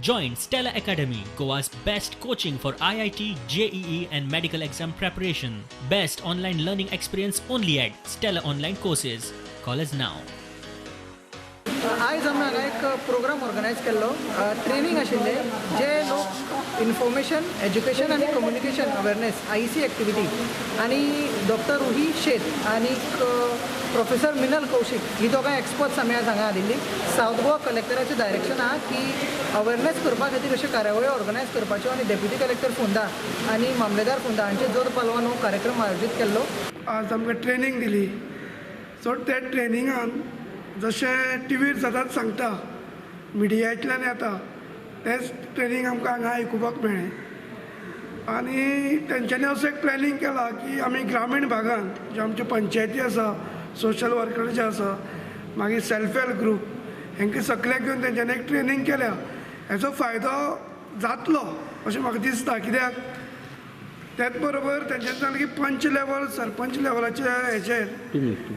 Join Stella Academy, Goa's best coaching for IIT, JEE and medical exam preparation. Best online learning experience only at Stella Online Courses. Call us now. आयज आमी हांगा एक programme organise केल्लो, training आशिल्लें, जे लोक information, education आनी communication awareness IEC activity आनी doctor Ruhi शेत आनी प्रोफेसर मिनल कौशीक ही दोगांय एक्सपर्ट्स आमी आज हांगा हाडिल्ली. सावथ गोवा कलेक्टराचें डायरेक्शन आहा की अवेरनेस करपा खातीर अश्यो कार्यावळी ऑर्गनायज करपाच्यो आनी डेप्युटी कलेक्टर फोंडा आनी मामलेदार फोंडा हांचे जोड पालवान हो कार्यक्रम आयोजीत केल्लो. आज आमकां ट्रेनींग दिली. सो त्या ट्रेनिंगान जशें टिवीर सदांच सांगता, मिडियांतल्यान येता, तेंच ट्रेनींग आमकां हांगा आयकुपाक मेळ्ळें. आनी तेंच्यांनी असो एक प्लॅनिंग केला की आमी ग्रामीण भागान ज्यो आमच्यो पंचायती आसा, सोशल वर्कर जे आसा, मागीर सेल्फ हेल्प ग्रूप, हेंकां सगळ्यांक घेवन तेंच्यांनी एक ट्रेनींग केल्या. हेचो फायदो जातलो अशें म्हाका दिसता, कित्याक त्याच बरोबर तेंच्यांनी सांगलें की पंच लेवल, सरपंच लेवलाच्या हेचेर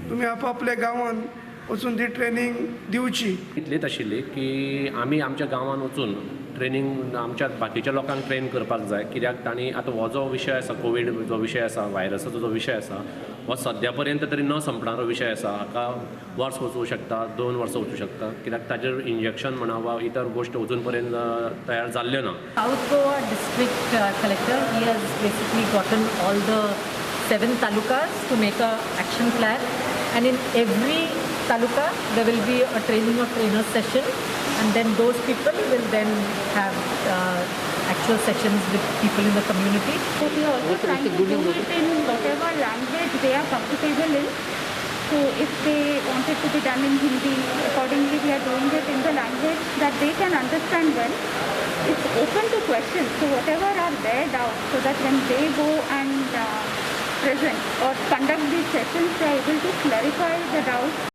तुमी आपआपल्या गांवान वचून ती ट्रेनींग दिवची. इतलीच आशिल्ली की आमी आमच्या गांवान वचून ट्रेनींग आमच्या बाकीच्या लोकांक ट्रेन करपाक जाय, कित्याक तांणी आतां हो जो विशय आसा, कोवीड जो विशय आसा, व्हायरसाचो जो विशय आसा, हो सद्या पर्यंत तरी न संपणारो विशय आसा. हाका वर्स वचूं शकता, 2 वर्सां वचूं शकता, कित्याक ताजेर इंजेक्शन म्हणा वा इतर गोश्ट अजून पर्यंत तयार जाल्ल्यो ना. South Goa district collector, he has basically gotten all the 7 talukas to make a action plan, and in every taluka there will be a training of trainers session, and then those people will then have actual sessions with people in the community. So we are also trying to do it in whatever language they are comfortable in. So if they want it to be done in Hindi, accordingly we are doing it in the language that they can understand well. It's open to questions, so whatever are their doubts, so that when they go and present or conduct these sessions, they are able to clarify the doubts.